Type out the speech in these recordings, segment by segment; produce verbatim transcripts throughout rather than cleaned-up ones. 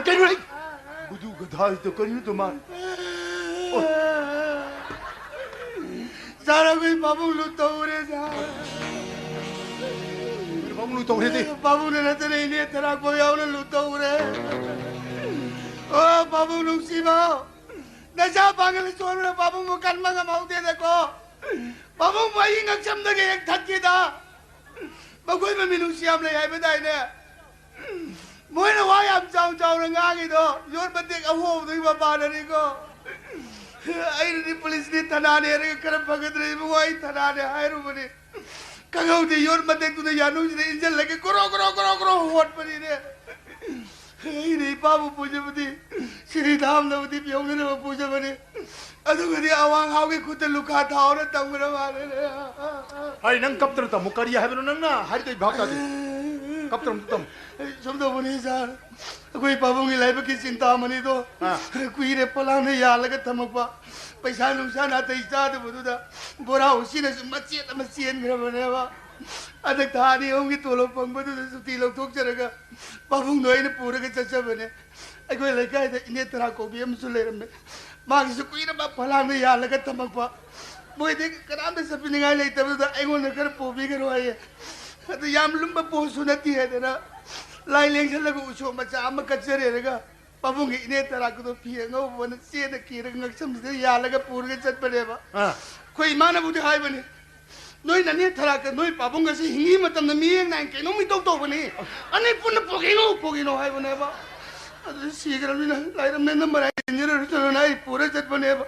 ꯀꯩꯅꯣ ꯑꯩ ꯕꯨꯗꯨ ꯒꯙꯥꯁꯤꯗ ꯀꯔꯤꯅꯣ ꯇꯧ ꯃꯥ? ꯁꯥꯔ, ꯑꯩꯈꯣꯏ ꯄꯥꯕꯨꯡ ꯂꯨꯠ ꯇꯧꯔꯦ, ꯁꯥꯔ꯫ ꯄꯥꯕꯨꯡ ꯂꯨꯠ ꯇꯧꯔꯦꯗꯤ? ꯄꯥꯕꯨꯡꯗ ꯅꯠꯇꯅ ꯏꯅꯦ ꯊꯔꯥꯛꯄ ꯌꯥꯎꯅ ꯂꯨꯠ ꯇꯧꯔꯦ꯫ ꯑꯣ, ꯄꯥꯕꯨꯡ ꯅꯨꯡꯁꯤꯕ, ꯅꯆꯥ ꯄꯥꯡꯒꯜ ꯁꯣꯟꯕꯅ ꯄꯥꯕꯨꯡꯕꯨ ꯀꯟꯕ ꯉꯝꯍꯧꯗꯦꯗꯀꯣ꯫ ꯄꯥꯕꯨꯡꯕꯨ ꯑꯩꯒꯤ ꯉꯛꯁꯝꯗꯒꯤ ꯍꯦꯛ ꯊꯠꯈꯤꯗ꯫ ꯃꯈꯣꯏ ꯃꯃꯤꯅꯨꯡꯁꯤ ꯌꯥꯝ ꯂꯩ ꯍꯥꯏꯕꯗꯥꯏꯅꯦ? ꯃꯣꯏꯅ ꯋꯥ ꯌꯥꯝ ꯆꯥꯎ ꯆꯥꯎꯅ ꯉꯥꯡꯉꯤꯗꯣ ꯌꯣꯠ ꯃꯇꯦꯛ ꯑꯍꯣꯕꯗꯨꯒꯤ ꯃꯄꯥꯟꯅꯅꯤꯀꯣ꯫ ꯑꯩꯅꯗꯤ ꯄꯨꯂꯤꯁꯅꯤ ꯊꯅꯥꯅꯦ ꯍꯥꯏꯔꯒ ꯈꯔ ꯐꯒꯗ꯭ꯔꯦ ꯏꯕꯨꯡꯉꯣ, ꯑꯩ ꯊꯅꯥꯅꯦ ꯍꯥꯏꯔꯨꯕꯅꯤ꯫ ꯈꯪꯍꯧꯗꯦ, ꯌꯣꯠ ꯃꯇꯦꯛꯇꯨꯅ ꯌꯥꯅꯨꯁꯤꯗ ꯏꯟꯁꯤꯜꯂꯒ ꯒꯣꯔꯣ ꯒꯣꯔꯣ ꯒꯣꯔꯣ ꯒꯣꯔꯣ ꯍꯣꯠꯄꯅꯤꯅꯦ꯫ ꯑꯩꯅ ꯏꯄꯥꯕꯨ ꯄꯨꯖꯕꯗꯤ ꯁꯤꯔꯤ ꯊꯥꯝꯅꯕꯗꯤ ꯄꯤꯍꯧꯅꯅꯕ ꯄꯨꯖꯕꯅꯤ꯫ ꯑꯗꯨꯒꯗꯤ ꯑꯋꯥꯡ ꯍꯥꯎꯒꯤ ꯈꯨꯠꯇ ꯂꯨꯈꯥ ꯊꯥꯎꯅ ꯇꯝꯈ꯭ꯔ ꯃꯥꯜꯂꯦꯅꯦ꯫ ꯑꯩ ꯅꯪ ꯀꯞꯇꯅ ꯇꯝꯃꯨ꯫ ꯀꯔꯤ ꯍꯥꯏꯕꯅꯣ ꯅꯪꯅ ꯍꯥꯏꯔꯤꯗꯣ? ꯑꯩ ꯚꯥꯞ ꯇꯥꯗꯦ꯫ ꯀꯞꯇꯅ ꯑꯝꯇ ꯇꯝꯃꯨ꯫ ꯁꯨꯝ ꯇꯧꯕꯅꯤ ꯁꯥꯔ, ꯑꯩꯈꯣꯏ ꯄꯥꯕꯨꯡꯒꯤ ꯂꯥꯏꯕꯛꯀꯤ ꯆꯤꯟꯇꯥꯃꯅꯤꯗꯣ ꯑꯥ꯫ ꯀꯨꯏꯔꯦ ꯄꯣꯂꯥꯡꯗ ꯌꯥꯜꯂꯒ ꯊꯝꯃꯛꯄ꯫ ꯄꯩꯁꯥ ꯅꯨꯡꯁꯥ ꯅꯥꯇꯩ ꯆꯥꯗꯕꯗꯨꯗ ꯕꯣꯔꯥ ꯎꯆꯤꯅꯁꯨ ꯃꯆꯦꯠ ꯑꯃ ꯆꯦꯟꯈ꯭ꯔꯕꯅꯦꯕ꯫ ꯍꯟꯗꯛ ꯊꯥ ꯑꯅꯤ ꯑꯍꯨꯝꯒꯤ ꯇꯣꯂꯣꯞ ꯐꯪꯕꯗꯨꯗ ꯁꯨꯇꯤ ꯂꯧꯊꯣꯛꯆꯔꯒ ꯄꯥꯕꯨꯡꯗꯣ ꯑꯩꯅ ꯄꯨꯔꯒ ꯆꯠꯆꯕꯅꯦ꯫ ꯑꯩꯈꯣꯏ ꯂꯩꯀꯥꯏꯗ ꯏꯅꯦ ꯇꯔꯥ ꯀꯧꯕꯤ ꯑꯃꯁꯨ ꯂꯩꯔꯝꯃꯦ꯫ ꯃꯥꯒꯤꯁꯨ ꯀꯨꯏꯔꯕ ꯐꯂꯥꯡꯗ ꯌꯥꯜꯂꯒ ꯊꯝꯃꯛꯄ꯫ ꯃꯣꯏꯗꯤ ꯀꯅꯥꯝꯇ ꯆꯠꯄꯤꯅꯤꯡꯉꯥꯏ ꯂꯩꯇꯕꯗꯨꯗ ꯑꯩꯉꯣꯟꯗ ꯈꯔ ꯄꯨꯕꯤꯈ꯭ꯔꯣ ꯍꯥꯏꯌꯦ꯫ ꯑꯗꯨ ꯌꯥꯝ ꯂꯨꯝꯕ ꯄꯣꯠꯁꯨ ꯅꯠꯇꯦ ꯍꯥꯏꯗꯅ ꯂꯥꯏ ꯂꯦꯡꯁꯜꯂꯒ ꯎꯁꯣꯞ ꯃꯆꯥ ꯑꯃ ꯀꯠꯆꯔꯦꯔꯒ ꯄꯥꯕꯨꯡꯒꯤ ꯏꯅꯦ ꯇꯔꯥꯛꯀꯗꯣ ꯐꯤ ꯑꯉꯧꯕꯅ ꯆꯦꯅ ꯀꯤꯔꯒ ꯉꯛꯁꯝꯁꯤꯗ ꯌꯥꯜꯂꯒ ꯄꯨꯔꯒ ꯆꯠꯄꯅꯦꯕ꯫ ꯑꯥ꯫ ꯑꯩꯈꯣꯏ ꯏꯃꯥꯅꯕꯨꯗꯤ ꯍꯥꯏꯕꯅꯤ, "ꯅꯣꯏ ꯅꯅꯦ ꯊꯔꯥꯛꯀ ꯅꯣꯏ ꯄꯥꯕꯨꯡꯒꯁꯤ ꯍꯤꯡꯉꯤ ꯃꯇꯝꯗ ꯃꯤꯠꯌꯦꯡ ꯅꯥꯏꯅ ꯀꯩꯅꯣꯝ ꯏꯇꯧ ꯇꯧꯕꯅꯤ꯫ ꯑꯅꯤ ꯄꯨꯟꯅ ꯄꯣꯛꯏꯅꯣ, ꯄꯣꯛꯏꯅꯣ" ꯍꯥꯏꯕꯅꯦꯕ꯫ ꯑꯗꯨ ꯁꯤꯈ꯭ꯔꯕꯅꯤꯅ ꯂꯥꯏꯔꯝꯅꯦꯅ ꯃꯔꯥꯏ ꯌꯦꯟꯖꯔꯨꯔꯁꯅꯨꯅ ꯑꯩ ꯄꯨꯔ ꯆꯠꯄꯅꯦꯕ꯫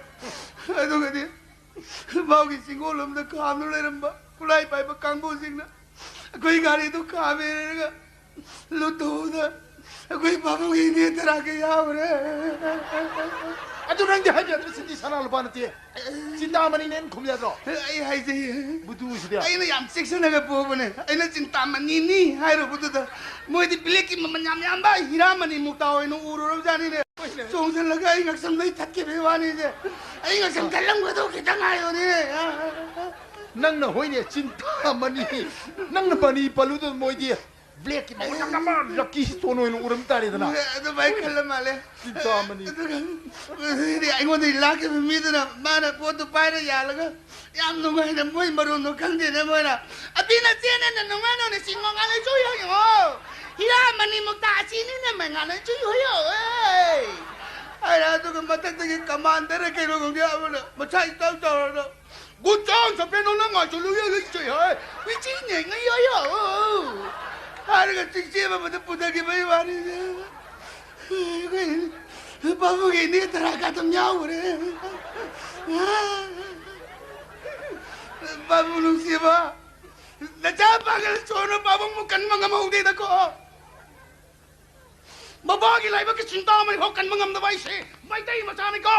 ꯑꯗꯨꯒꯗꯤ ꯃꯥꯒꯤ ꯆꯤꯡꯒꯣꯜ ꯑꯃꯗ ꯈꯥꯝꯗꯨꯅ ꯂꯩꯔꯝꯕ ꯈꯨꯠꯂꯥꯏ ꯄꯥꯏꯕ ꯀꯥꯡꯕꯨꯁꯤꯡꯅ ꯑꯩꯈꯣꯏ ꯒꯥꯔꯤꯗꯨ ꯈꯥꯝꯃꯦꯔꯒ ꯂꯨꯠꯇꯧꯗ ꯑꯩꯈꯣꯏ ꯄꯥꯕꯨꯡꯒꯤ ꯏꯅꯦ ꯇꯔꯥ ꯀꯌꯥ ꯌꯥꯎꯔꯦ꯫ ꯑꯗꯨ ꯅꯪꯗꯤ ꯍꯥꯏꯕ ꯌꯥꯗ꯭ꯔꯣ? ꯁꯤꯗꯤ ꯁꯅꯥ ꯂꯨꯄꯥ ꯅꯠꯇꯦ꯫ ꯆꯤꯟꯇꯥꯃꯅꯤꯅꯦꯅ ꯈꯨꯝ ꯌꯥꯗ꯭ꯔꯣ? ꯑꯩ ꯍꯥꯏꯖꯩ꯫ ꯕꯨꯗꯨꯁꯤꯗꯤ꯫ ꯑꯩꯅ ꯌꯥꯝ ꯆꯦꯛꯁꯤꯟꯅꯒ ꯄꯨꯕꯅꯦ꯫ ꯑꯩꯅ ꯆꯤꯟꯇꯥꯃꯅꯤꯅꯤ ꯍꯥꯏꯔꯨꯕꯗꯨꯗ ꯃꯣꯏꯗꯤ ꯕ꯭ꯂꯦꯛꯀꯤ ꯃꯃꯜ ꯌꯥꯝ ꯌꯥꯝꯕ ꯍꯤꯔꯥꯃꯅꯤ ꯃꯨꯛꯇꯥ ꯑꯣꯏꯅ ꯎꯔꯨꯔꯕꯖꯥꯠꯅꯤꯅꯦ꯫ ꯍꯣꯏꯅꯦ꯫ ꯆꯣꯡꯁꯤꯜꯂꯒ ꯑꯩ ꯉꯛꯁꯝꯗꯩ ꯊꯠꯈꯤꯕꯒꯤ ꯋꯥꯅꯤꯁꯦ꯫ ꯑꯩ ꯉꯛꯁꯝ ꯊꯠꯂꯝꯒꯗꯧ ꯈꯤꯇꯪ ꯉꯥꯏꯕꯅꯤꯅꯦ꯫ ꯅꯪꯅ ꯍꯣꯏꯅꯦ, ꯆꯤꯟꯇꯥꯃꯅꯤ꯫ ꯅꯪꯅ ꯃꯅꯤ ꯄꯜꯂꯨꯗ ꯃꯣꯏꯗꯤ꯫ ꯕ꯭ꯂꯦꯛꯀꯤ ꯃꯃꯜ ꯌꯥꯝ ꯌꯥꯝꯕ ꯂꯛꯀꯤ ꯁ꯭ꯇꯣꯟ ꯑꯣꯏꯅ ꯎꯔꯝ ꯇꯥꯔꯦꯗꯅ꯫ ꯑꯗꯨꯃꯥꯏꯅ ꯈꯜꯂ ꯃꯥꯜꯂꯦ꯫ ꯆꯤꯟꯇꯥꯃꯅꯤ꯫ ꯑꯗꯨꯒ ꯑꯗꯨꯗꯤ ꯑꯩꯉꯣꯟꯗꯒꯤ ꯂꯥꯛꯈꯤꯕ ꯃꯤꯗꯨꯅ ꯃꯥꯅ ꯄꯣꯠꯇꯨ ꯄꯥꯏꯔ ꯌꯥꯜꯂꯒ ꯌꯥꯝ ꯅꯨꯡꯉꯥꯏꯅ ꯃꯣꯏ ꯃꯔꯣꯟꯗꯣ ꯈꯪꯗꯦꯅꯦ ꯃꯣꯏꯅ꯫ ꯑꯄꯤꯅ ꯆꯦꯅꯦꯅ ꯅꯨꯡꯉꯥꯏꯅ ꯅꯨꯡꯁꯤ ꯉꯣꯉꯥꯜꯂ ꯆꯨꯏ ꯍꯣꯏꯌꯣ꯫ ꯍꯤꯔꯥ ꯃꯅꯤ ꯃꯨꯛꯇꯥ ꯑꯁꯤꯅꯤꯅ ꯃꯉꯥꯜꯂ ꯆꯨꯏ ꯍꯣꯏꯌꯣ꯫ ꯑꯦ꯫ ꯍꯥꯏꯔ ꯑꯗꯨꯒ ꯃꯊꯛꯇꯒꯤ ꯀꯃꯥꯟꯗꯔ ꯀꯩꯅꯣ ꯈꯪꯗꯦ ꯑꯃꯅ ꯃꯁꯥ ꯏꯆꯥꯎ ꯆꯥꯎꯔꯒ ꯒꯨꯆꯥꯡ ꯆꯠꯄꯦ ꯅꯪ ꯅꯪ ꯉꯥꯏꯁꯨ ꯂꯨꯏ ꯂꯨꯏ ꯆꯨꯏ ꯍꯣꯏ꯫ ꯋꯤꯆꯤ ꯅꯦ ꯉꯩ ꯍꯣꯏꯌꯣ꯫ ꯍꯥꯏꯔꯒ ꯆꯤꯛꯆꯦ ꯑꯃꯗ ꯄꯨꯊꯈꯤꯕꯒꯤ ꯋꯥꯔꯤꯅꯦ꯫ ꯑꯩꯈꯣꯏ ꯄꯥꯕꯨꯡꯒꯤ ꯏꯅꯦ ꯇꯔꯥ ꯀꯥꯇꯝ ꯌꯥꯎꯈ꯭ꯔꯦ꯫ ꯄꯥꯕꯨꯡ ꯅꯨꯡꯁꯤꯕ, ꯅꯆꯥ ꯄꯥꯒꯜ ꯁꯣꯟꯕ ꯄꯥꯕꯨꯡꯕꯨ ꯀꯟꯕ ꯉꯝꯍꯧꯗꯦꯗꯀꯣ꯫ ꯃꯄꯥꯒꯤ ꯂꯥꯏꯕꯛꯀꯤ ꯆꯤꯟꯇꯥ ꯑꯃ ꯐꯥꯎ ꯀꯟꯕ ꯉꯝꯗꯕ ꯑꯩꯁꯦ ꯃꯩꯇꯩ ꯃꯆꯥꯅꯤꯀꯣ꯫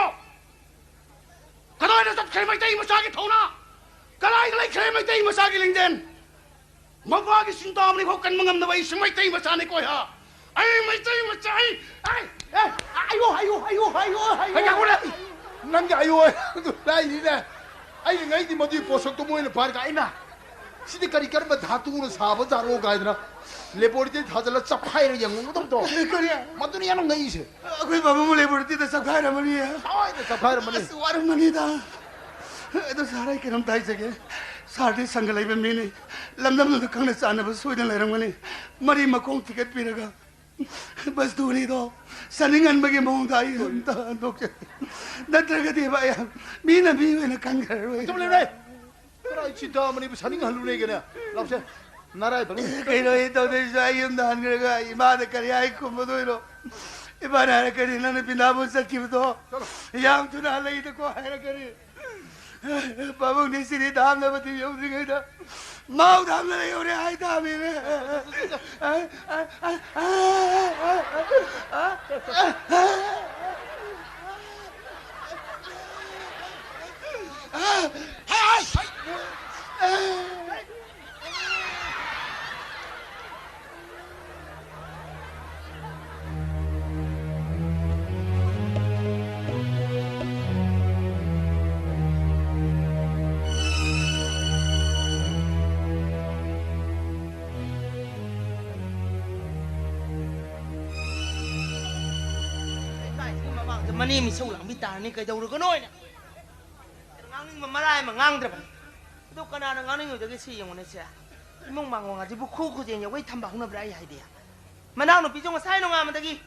ꯀꯗꯥꯏꯗ ꯆꯠꯈ꯭ꯔꯦ ꯃꯩꯇꯩ ꯃꯆꯥꯒꯤ ꯊꯧꯅꯥ? ꯀꯗꯥꯏꯗ ꯂꯩꯈ꯭ꯔꯦ ꯃꯩꯇꯩ ꯃꯆꯥꯒꯤ ꯂꯤꯡꯖꯦꯜ? ꯃꯄꯥꯒꯤ ꯆꯤꯟꯇꯥ ꯑꯃꯅꯤ ꯐꯥꯎ ꯀꯟꯕ ꯉꯝꯗꯕ ꯑꯩꯁꯦ ꯃꯩꯇꯩ ꯃꯆꯥꯅꯤꯀꯣ ꯍꯥ꯫ ꯑꯩ ꯃꯩꯇꯩ ꯃꯆꯥ, ꯑꯩ, ꯑꯩ, ꯑꯦ, ꯑꯌꯣ, ꯑꯌꯣ, ꯑꯌꯣ, ꯑꯌꯣ, ꯑꯌꯣ꯫ ꯍꯩ, ꯉꯥꯏꯈꯣꯅꯦ꯫ ꯅꯪꯒꯤ ꯑꯌꯣ ꯑꯗꯨ ꯂꯥꯏꯅꯤꯅꯦ꯫ ꯑꯩꯅ ꯉꯛꯏꯗꯤ ꯃꯗꯨꯒꯤ ꯄꯣꯠꯁꯛꯇꯣ ꯃꯣꯏꯅ ꯄꯥꯏꯔꯒ ꯑꯩꯅ, "ꯁꯤꯗꯤ ꯀꯔꯤ ꯀꯔꯝꯕ ꯙꯥꯇꯨꯅ ꯁꯥꯕ ꯖꯥꯠꯅꯣ?" ꯀꯥꯏꯗꯅ ꯂꯦꯕꯣꯔꯦꯇꯔꯤ ꯊꯥꯖꯤꯜꯂ ꯆꯞꯈꯥꯏꯔ ꯌꯦꯡꯉꯨꯒꯗꯕꯗꯣ꯫ ꯀꯔꯤ? ꯃꯗꯨꯅꯤ ꯌꯥꯝꯅ ꯉꯛꯏꯁꯦ꯫ ꯑꯩꯈꯣꯏ ꯕꯥꯕꯨꯡ ꯂꯦꯕꯣꯔꯦꯇꯔꯤꯗ ꯆꯞꯈꯥꯏꯔꯝꯃꯅꯤ꯫ ꯁꯣꯏꯗꯅ ꯆꯞꯈꯥꯏꯔꯝꯃꯅꯤ꯫ ꯑꯁ, ꯋꯥꯔꯝꯃꯅꯤꯗ꯫ ꯑꯗꯣ ꯁꯥꯔ, ꯑꯩ ꯀꯩꯅꯣꯝꯇ ꯍꯥꯏꯖꯒꯦ꯫ ꯁꯥꯔꯗꯤ ꯁꯪꯒ ꯂꯩꯕ ꯃꯤꯅꯤ꯫ ꯂꯝꯗꯝꯗꯨꯗ ꯈꯪꯅ ꯆꯥꯟꯅꯕ ꯁꯣꯏꯗꯅ ꯂꯩꯔꯝꯒꯅꯤ꯫ ꯃꯔꯤ ꯃꯈꯣꯡ ꯊꯤꯒꯠꯄꯤꯔꯒ ꯕꯁ ꯇꯣꯅꯤꯗꯣ ꯆꯥꯅꯤꯡꯍꯟꯕꯒꯤ ꯃꯑꯣꯡꯗ ꯑꯩ ꯑꯝꯇ ꯍꯟꯗꯣꯛꯆꯒꯦ꯫ ꯅꯠꯇ꯭ꯔꯒꯗꯤ ꯚꯥꯏ, ꯃꯤꯅ ꯃꯤ ꯑꯣꯏꯅ ꯈꯟꯈ꯭ꯔꯔꯣꯏ꯫ ꯆꯨꯝ ꯂꯩꯔꯦ꯫ ꯀꯗꯥꯏ ꯆꯤꯟꯇꯥꯃꯅꯤꯕꯨ ꯁꯥꯅꯤꯡꯍꯜꯂꯨꯅꯦꯒꯦꯅꯦ? ꯂꯥꯎꯁꯦ, ꯅꯔꯥꯏꯕꯛꯅꯤ꯫ ꯀꯩꯅꯣ ꯑꯩ ꯇꯧꯗꯣꯏꯁꯦ? ꯑꯩ ꯌꯨꯝꯗ ꯍꯟꯈ꯭ꯔꯒ ꯏꯃꯥꯗ ꯀꯔꯤ ꯍꯥꯏ ꯈꯨꯝꯃꯗꯣꯏꯅꯣ? ꯏꯃꯥꯅ ꯍꯥꯏꯔꯛꯀꯅꯤ, "ꯅꯪꯅ ꯕꯤꯟꯗꯥꯕꯣꯟ ꯆꯠꯈꯤꯕꯗꯣ ꯌꯥꯝ ꯊꯨꯅ ꯍꯜꯂꯛꯏꯗꯀꯣ" ꯍꯥꯏꯔꯛꯀꯅꯤ꯫ ꯄꯥꯕꯨꯡꯗꯤ ꯁꯤꯔꯤ ꯊꯥꯝꯅꯕꯗꯤ ꯌꯧꯗ꯭ꯔꯤꯉꯩꯗ ꯃꯥꯎ ꯊꯥꯝꯅ ꯂꯩꯍꯧꯔꯦ ꯍꯥꯏ ꯇꯥꯕꯅꯤꯅꯦ꯫ ꯃꯅꯦꯝ ꯏꯁꯧ ꯂꯥꯡꯕꯤ ꯇꯥꯔꯅꯤ, ꯀꯩꯗꯧꯔꯒꯅꯣ ꯍꯥꯏꯅ꯫ ꯉꯥꯡꯅꯤꯡꯕ ꯃꯔꯥꯏ ꯑꯃ ꯉꯥꯡꯗ꯭ꯔꯕꯅꯤ꯫ ꯑꯗꯣ ꯀꯅꯥꯅ ꯉꯥꯡꯅꯤꯡꯉꯣꯏꯗꯒꯦ? ꯁꯤ ꯌꯦꯡꯉꯨꯅꯦ, ꯁꯦ꯫ ꯏꯃꯨꯡ ꯃꯥꯡꯒꯣꯜ ꯑꯁꯤꯕꯨ ꯈꯨ ꯈꯨꯖꯦꯡ ꯌꯧꯒꯩ ꯊꯝꯕ ꯍꯧꯅꯕ꯭ꯔꯥ ꯑꯩ ꯍꯥꯏꯗꯤ? ꯃꯅꯥꯎꯅꯨꯄꯤꯁꯨ ꯉꯁꯥꯏ ꯅꯣꯡꯉꯥꯟꯕꯗꯒꯤ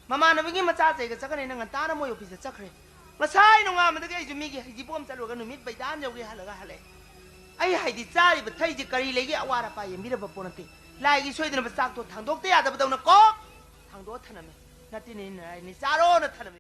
ꯃꯃꯥꯟꯅꯕꯤꯒꯤ ꯃꯆꯥ ꯆꯩꯒ ꯆꯠꯀꯅꯤꯅ ꯉꯟꯇꯥꯅ ꯃꯣꯏ ꯑꯣꯐꯤꯁꯇ ꯆꯠꯈ꯭ꯔꯦ꯫ ꯉꯁꯥꯏ ꯅꯣꯡꯉꯥꯟꯕꯗꯒꯤ ꯑꯩꯁꯨ ꯃꯤꯒꯤ ꯍꯩꯖꯤꯡꯄꯣꯠ ꯑꯃ ꯆꯠꯂꯨꯔꯒ ꯅꯨꯃꯤꯠ ꯕꯩꯗꯥꯟ ꯌꯧꯒꯦ ꯍꯜꯂꯒ ꯍꯜꯂꯛꯑꯦ꯫ ꯑꯩ ꯍꯥꯏꯗꯤ, ꯆꯥꯔꯤꯕ ꯊꯛꯏꯁꯦ ꯀꯔꯤ ꯂꯩꯒꯦ? ꯑꯋꯥꯠ ꯑꯄꯥ ꯌꯦꯡꯕꯤꯔꯕ ꯄꯣꯠ ꯅꯠꯇꯦ꯫ ꯂꯥꯏꯒꯤ ꯁꯣꯏꯗꯅꯕ ꯆꯥꯛꯇꯣ ꯊꯥꯡꯗꯣꯛꯇ ꯌꯥꯗꯕꯗꯧꯅ ꯀꯣꯛ ꯊꯥꯡꯗꯣꯛꯑ ꯊꯅꯝꯃꯦ꯫ ꯅꯠꯇꯦꯅꯦ, ꯅꯔꯥꯏꯅꯦ, ꯆꯥꯔꯣꯅ ꯊꯅꯝꯃꯦ꯫